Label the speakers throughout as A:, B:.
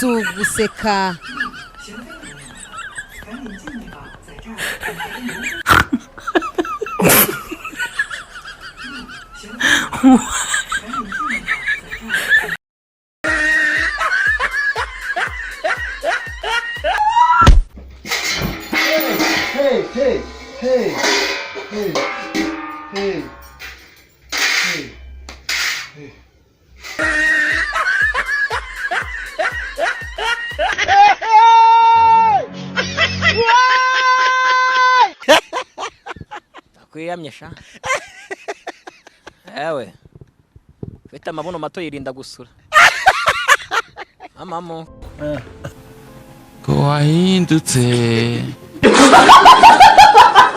A: Si uguseka.
B: Hey, hey, hey, hey, hey, hey, hey.
C: Kwiyamye sha. Ewe, ufite amabuno mato yirinda gusura amamo.
D: Ko wahindutse.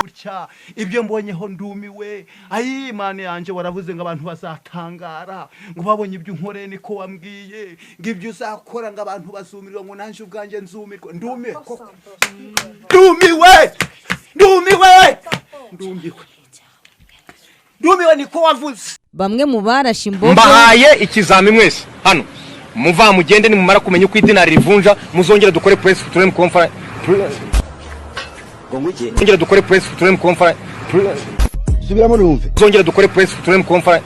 B: Gutya ibyo mbonyeho ndumiwe. Ayi Imana yanjye, waravuze ngo abantu bazatangara ngo babonye ibyo unkoreye. Niko wambwiye ngo ibyo uzakora, ngo abantu bazumirwa, ngo nanjye ubwanjye nzumirwa. Ndumiwe koko, ndumiwe, ndumiwe, ndumiwe, ndumiwe, niko wavuze.
A: Bamwe mu barashe imbogo.
E: Mbahaye ikizami mwese hano. Muva mugende, nimumara kumenya uko idinari rivunja muzongere dukore press conference, muzongere dukore press conference.
B: Subiramo numve.
E: Muzongere dukore press conference,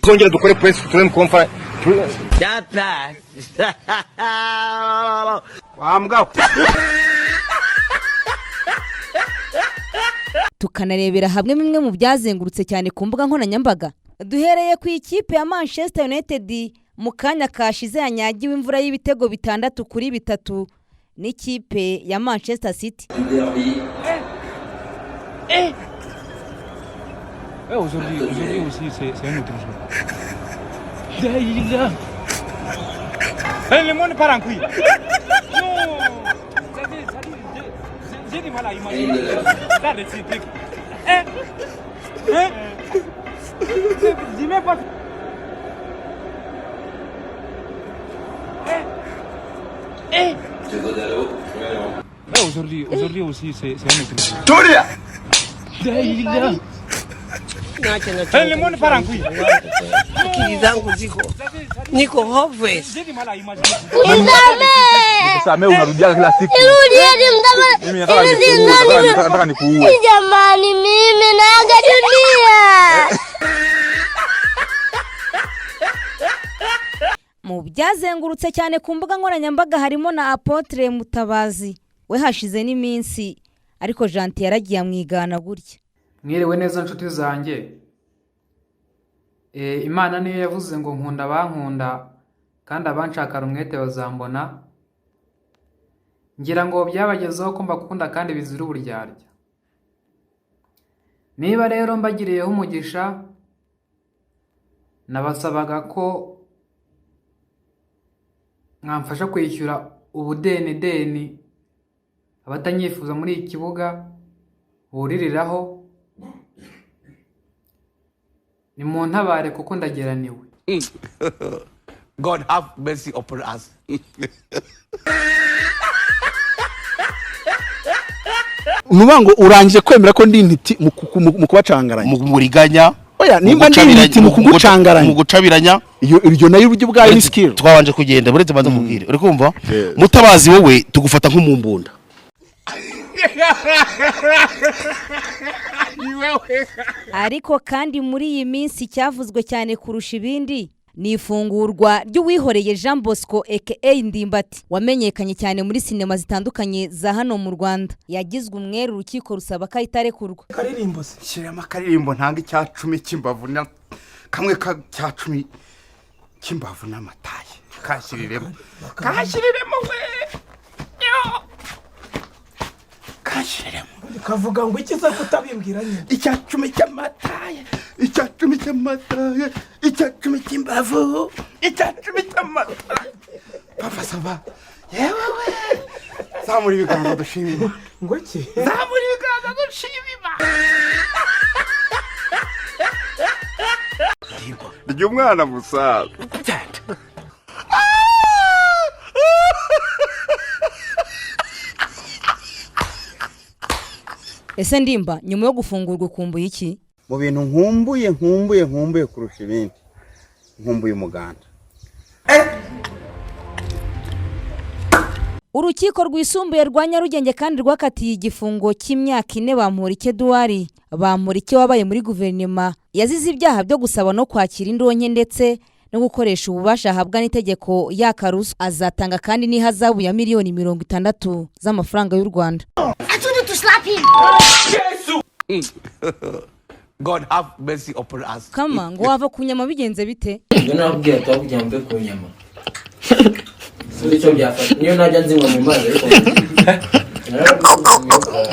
E: muzongere dukore press conference.
B: Wambwa.
A: Tukanarebera hamwe bimwe mu byazengurutse cyane ku mbuga nkoranyambaga, duhereye ku ikipe ya Manchester United mu kanya kashize yanyagiwe imvura y'ibitego 6-3 n'ikipe ya Manchester City.
F: Aujourd'hui, aujourd'hui aussi, c'est un autre jour. Le monde part en couille. Non, c'est-à-dire, j'ai du mal à imaginer. Ça, le truc. Hein? Hein? Dis même pas. Hein? Aujourd'hui, aujourd'hui aussi, c'est un autre jour.
B: Tulia.
F: Le monde part en couille.
G: Akili zangu ziko niko hopeless.
F: J'ai du mal à imaginer.
H: Samee, unarudia kila siku. Mimi nataka nikuue, nataka nikuue.
I: Jamani, mimi naaga dunia.
A: Mu byazengurutse cyane ku mbuga nkoranyambaga harimo na Apôtre Mutabazi. We hashize n'iminsi, ariko Janti yaragiye amwigana gutya.
J: Mwiriwe neza nshuti zanjye. Imana niyo yavuze ngo nkunda abankunda kandi abanshakara umwete bazambona. Ngira ngo byabagezeho ko mbakunda kandi bizira uburyarya. Niba rero mbagiriyeho umugisha, nabasabaga ko mwamfasha kwishyura ubudenideni abatanyifuza muri iki kibuga buririraho. Ni mu ntabare kuko ndageraniwe.
K: God have mercy upon us.
L: Nuvuga ngo urangije kwemera ko ndi intiti mu kubacangaranya.
K: Mu buriganya.
L: Oya, nimba ndi intiti mu kugucangaranya,
K: mu gucabiranya.
L: Iyo iryo nayo uburyo bwayo ni skill.
K: Twabanje kugenda buretse banza mubwire. Uri kumva? Mutabazi, wowe tugufata nk'umumbunda.
A: Ariko kandi muri iyi minsi cyavuzwe cyane kurusha ibindi ni ifungurwa ry'Uwihoreye Jean Bosco aka Ndimbati, wamenyekanye cyane muri sinema zitandukanye za hano mu Rwanda. Yagizwe umwere, urukiko rusaba ko ahita arekurwa.
M: Karirimbo se?
N: Shyiramo akaririmbo ntanga icya cumi cy'imbavu na kamwe ka cya cumi cy'imbavu n'amataye. Kashyiriremo, kashyiriremo we. Yo! Kashyiriremo.
M: Kavuga ngo iki se kutabimbwira nyine?
N: Icya cumi cy'amataye, icya cumi cy'amataye, icya cumi cy'imbavu, icya cumi cy'amataye. Papa saba, yewe we, zamura ibiganza dushima Imana.
M: Ngo iki?
N: Zamura ibiganza dushima Imana.
O: Rya umwana musaza.
A: Ese Ndimba, nyuma yo gufungurwa ukumbuye iki?
P: Mu bintu nkumbuye, nkumbuye, nkumbuye kurusha ibindi
N: Nkumbuye umuganda.
A: Urukiko rwisumbuye rwa Nyarugenge kandi rwakatiye igifungo cy'imyaka 4 Bamporiki Edouard. Bamporiki wabaye muri guverinoma yazize ibyaha byo gusaba no kwakira indonke ndetse no gukoresha ububasha ahabwa n'itegeko yaka ruswa. Azatanga kandi n'ihazabu ya miliyoni 60 z'amafaranga y'u Rwanda.
I: I told you to slap him.
D: God have mercy upon us.
A: Kama ngo wava ku nyama bigenze bite?
C: Ibyo nababwira tuba kugira ngo mve ku nyama. Sinzi icyo byafata. Niyo najya nzinywa mu mazi ariko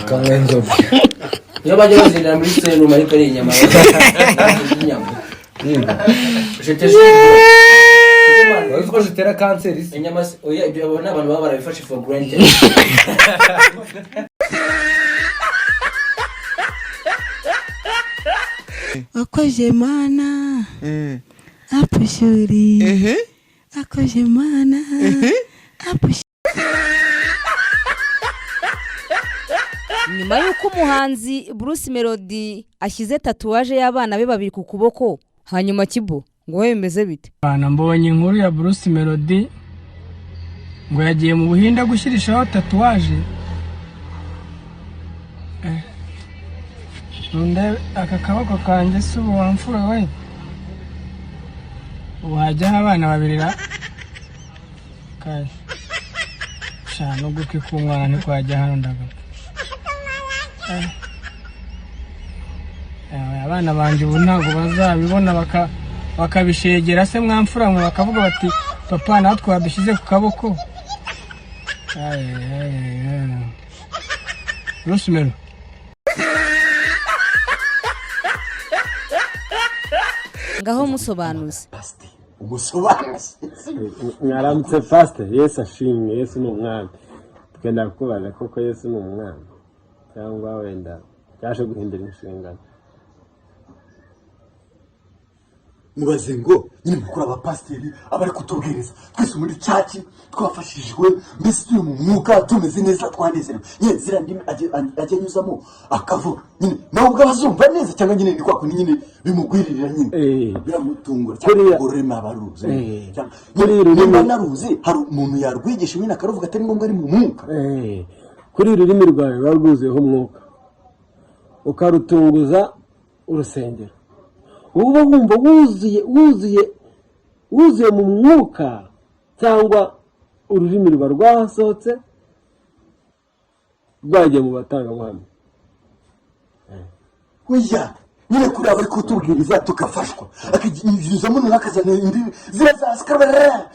P: Kanywa inzoga.
C: Niyo bajya bazindira muri serumu ariko ari inyama. Inyama.
P: Uzi ko zitera kanseri se?
C: Inyama oya, ibyo abo ni abantu baba barabifashe for granted.
G: Wakoze mana apushuri, akoze mana apushuri.
A: Nyuma y'uko umuhanzi Bruce Melody ashyize tatouage y'abana be babiri ku kuboko, hanyuma Kibo ngo we bimeze bite?
F: Bana mbonye inkuru ya Bruce Melody ngo yagiye mu Buhinde gushyirishaho tatouage. Nunde aka kaboko kanjye si ubu wamfura we, wajyaho abana babiri ra kaje sha n'ugutwi k'umwana ntikwajya hano ndagapfa. Abana banjye ubu ntabwo bazabibona bakabishegera se mwamfura mwe, bakavuga bati papa natwe wadushyize ku kaboko. Bruce Melody.
A: Ngaho musobanuze.
N: Umusobanuzi.
P: Mwaramutse pastor, Yesu ashimwe, Yesu ni umwami. Twenda kubaza koko Yesu ni umwami cyangwa wenda yaje guhindura inshingano.
N: Mubaze ngo nyine mukuru abapasiteri abari kutubwiriza twese muri caci twafashijwe, mbese turi mu mwuka tumeze neza twanezerewe. Nyine ziriya ndimi ajya anyuzamo akavuga nyine nawe ubwo abazumva neza, cyangwa nyine ni kwa kundi nyine bimugwiririra nyine biramutungura, cyangwa urwo rurimi aba aruzi.
P: Kuri uru
N: Nimba
P: rurimi
N: anaruzi hari umuntu yarwigisha nyine akaruvuga atari ngombwa ari mu mwuka.
P: Kuri uru rurimi rwawe ruba rwuzuyeho umwuka ukarutunguza urusengero, uba wumva wuzuye wuzuye wuzuye mu mwuka, cyangwa ururimi ruba rwasohotse rwagiye mu batangabuhamya.
N: Oya nyine kuri abari kutubwiriza tukafashwa, akinyuzamo noneho akazana indimi ziriya za sikarabara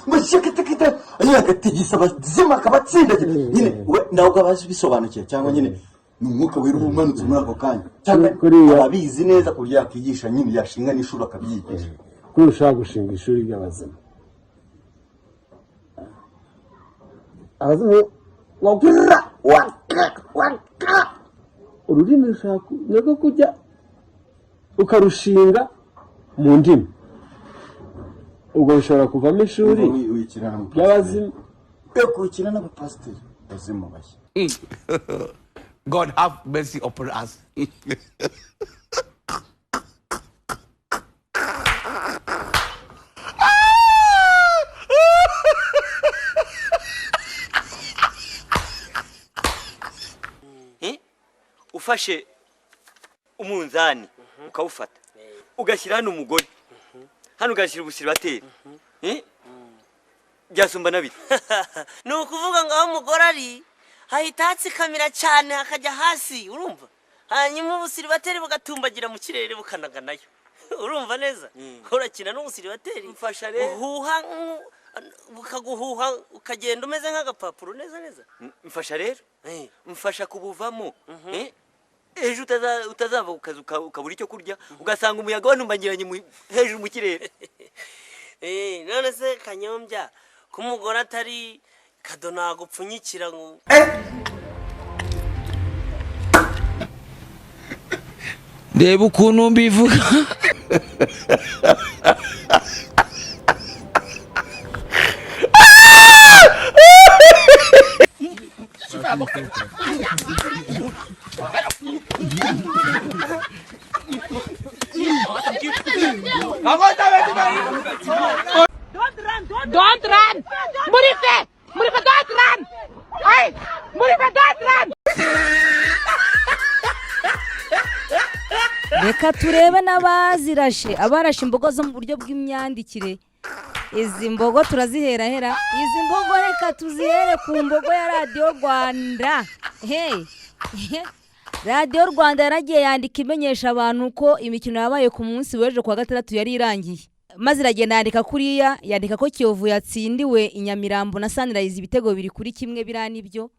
N: ngo shakatakata, nyine agatigisa abazima akabatsindagira nyine we nawe ubwo abazi bisobanukiwe, cyangwa nyine ni umwuka wera uba umanutse muri ako kanya, cyangwa ababizi neza ku buryo yakwigisha nyine yashinga n'ishuri akabyigisha.
P: Kuri ushaka gushinga ishuri ry'abazima, abazimu wakwira waka ururimi rushaka narwo kujya ukarushinga mu ndimi, ubwo bishobora kuvamo ishuri ry'abazimu.
N: Kwikina n'abapasiteri bazimu bashya.
D: God have mercy upon us.
Q: Ufashe umunzani ukawufata ugashyira hano umugore, hano ugashyira ubusiribateri, byasumba na bite?
G: Ni ukuvuga ngo aho umugore ari hahita hatsikamira cyane hakajya hasi, urumva, hanyuma ubusiribateri bugatumbagira mu kirere bukanaganayo. Urumva neza, urakina n'ubusiribateri
Q: mfasha rero
G: uhuha bukaguhuha ukagenda umeze nk'agapapuro neza neza.
Q: Mfasha rero, mfasha kubuvamo. Ejo utazava ku kazi ukabura icyo kurya, ugasanga umuyaga wanumbagiranye hejuru mu kirere.
G: None se Kanyombya ko umugore atari kado nagupfunyikira ngo
D: Reba ukuntu mbivuga.
R: Don't run! Murife! Murife, don't run! Hey! Murife, don't run!
A: Reka turebe n'abazirashe, abarashe imbogo zo mu buryo bw'imyandikire. Izi mbogo turaziherahera, izi mbogo reka tuzihere ku mbogo ya Radiyo Rwanda. Hey! Radiyo Rwanda yaragiye yandika imenyesha abantu ko imikino yabaye ku munsi w'ejo kuwa gatandatu yari irangiye, maze iragenda yandika kuriya, yandika ko Kiyovu yatsindiwe i Nyamirambo na Sunrise ibitego 2-1, biriya nibyo.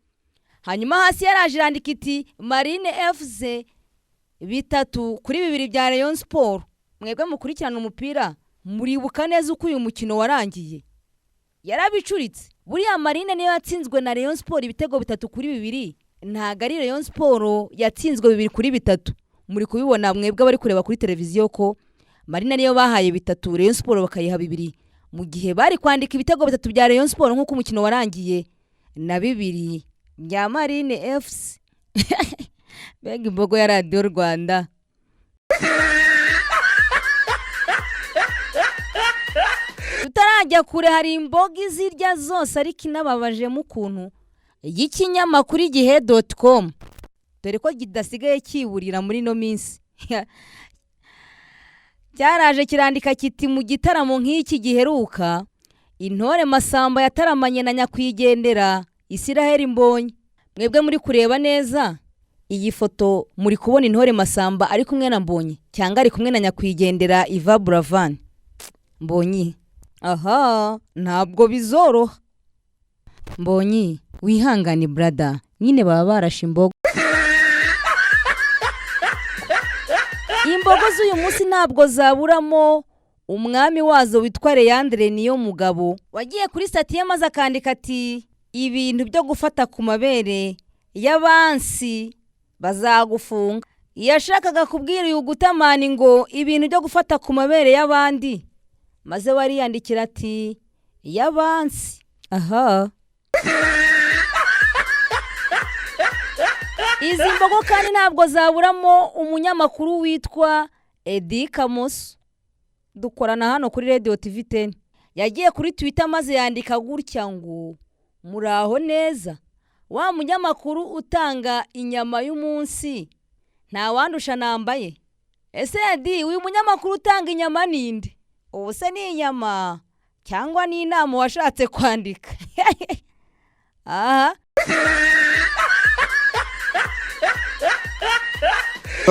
A: Hanyuma hasi yaraje irandika iti Marine FC 3-2 bya Rayon Sport. Mwebwe mukurikirana umupira muribuka neza uko uyu mukino warangiye, yarabicuritse. Buriya Marine niyo yatsinzwe na Rayon Sport ibitego 3-2, ntago ari Rayon Sport yatsinzwe 2-3. Muri kubibona mwebwe abari kureba kuri televiziyo ko Marine niyo bahaye 3, Rayon Sport bakayiha 2, mu gihe bari kwandika ibitego 3 bya Rayon Sport nk'uko umukino warangiye na 2 bya Marine FC. Mbega imbogo ya Radiyo Rwanda. Tutarajya kure, hari imboga izirya zose ariko inababajemo ukuntu y'ikinyamakuru igihe.com, dore ko kidasigaye kiburira muri ino minsi. Cyaraje kirandika kiti mu gitaramo nk'iki giheruka, Intore Masamba yataramanye na nyakwigendera Israel Mbonyi. Mwebwe muri kureba neza iyi foto, muri kubona Intore Masamba ari kumwe na Mbonyi cyangwa ari kumwe na nyakwigendera Iva Buravan? Mbonyi, aha ntabwo bizoroha. Mbonyi wihangane brother, nyine baba barashe imbogo. Imbogo z'uyu munsi ntabwo zaburamo umwami wazo witwa Leandre niyo mugabo, wagiye kuri sitatiyo maze akandika ati ibintu byo gufata ku mabere y'abansi bazagufunga. Yashakaga kubwira uyu gutamani ngo ibintu byo gufata ku mabere y'abandi, maze wariyandikira ati y'abansi. Aha izi mbogo kandi ntabwo zaburamo umunyamakuru witwa Eddy Kamoso, dukorana hano kuri Radio TV 10. Yagiye kuri Twitter maze yandika gutya ngo muraho neza, wa munyamakuru utanga inyama y'umunsi nta wandusha nambaye. Ese Eddy, uyu munyamakuru utanga inyama ninde? Ubu se ni inyama cyangwa ni inama washatse kwandika? Aha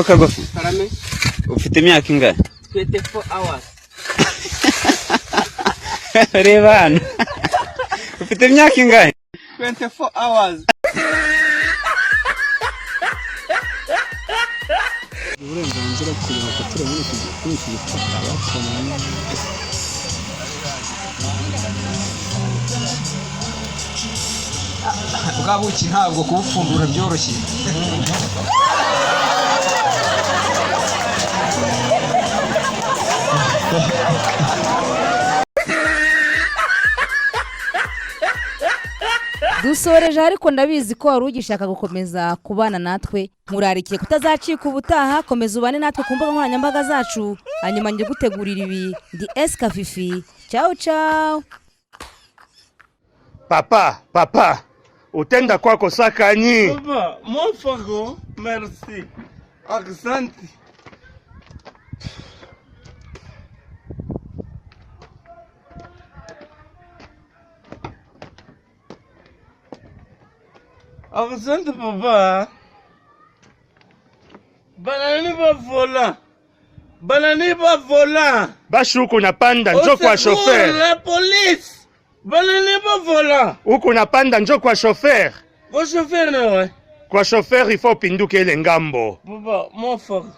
S: Kagofi. Ufite imyaka ingahe?
C: 24 hours.
S: Reba hano. Ufite imyaka ingahe?
C: 24 hours.
P: Uburenganzira kureba ko turabona kuri iki gitabo.
T: Bwa buki ntabwo kubupfundura byoroshye.
A: Dusoreje, ariko ndabizi ko wari ugishaka gukomeza kubana natwe. Nkurarikiye kutazacika ubutaha, komeza ubane natwe ku mbuga nkoranyambaga zacu, hanyuma njye gutegurira ibi. Ndi Esca Fifi. Ciao ciao.
E: Papa, papa, utenda kwako sakanyi.
N: Papa, mwafako, merci. Asante. Asante papa. Banani ba vola. Banani ba vola.
E: Bashi huku unapanda njo kwa chauffeur.
N: La police. Banani ba vola.
E: Huku unapanda njo kwa chauffeur.
N: Kwa chauffeur na we.
E: Kwa chauffeur ifo pinduke ile ngambo.
N: Papa, mwafaka.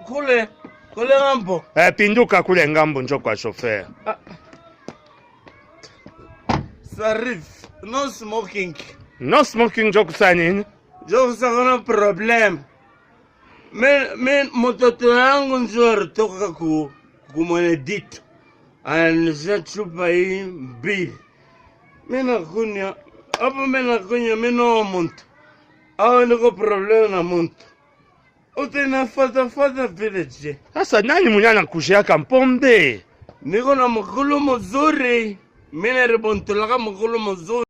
N: Kule, kule ngambo.
E: Pinduka kule ngambo njo kwa chauffeur.
N: Ah. Sarif, no smoking.
E: No smoking njo kusanya nini?
N: Njo kusanya problem. Me mtoto yangu njo alitoka ku Mwenedito. Ananunua chupa hii mbili. Mimi nakunywa, hapo mimi nakunywa, mimi no muntu. Au niko problem na muntu. Utenafata fata vile je.
E: Sasa nani mwenye anakushiaka mpombe?
U: Niko na mkulu mzuri. Mimi naribontulaga mkulu mzuri.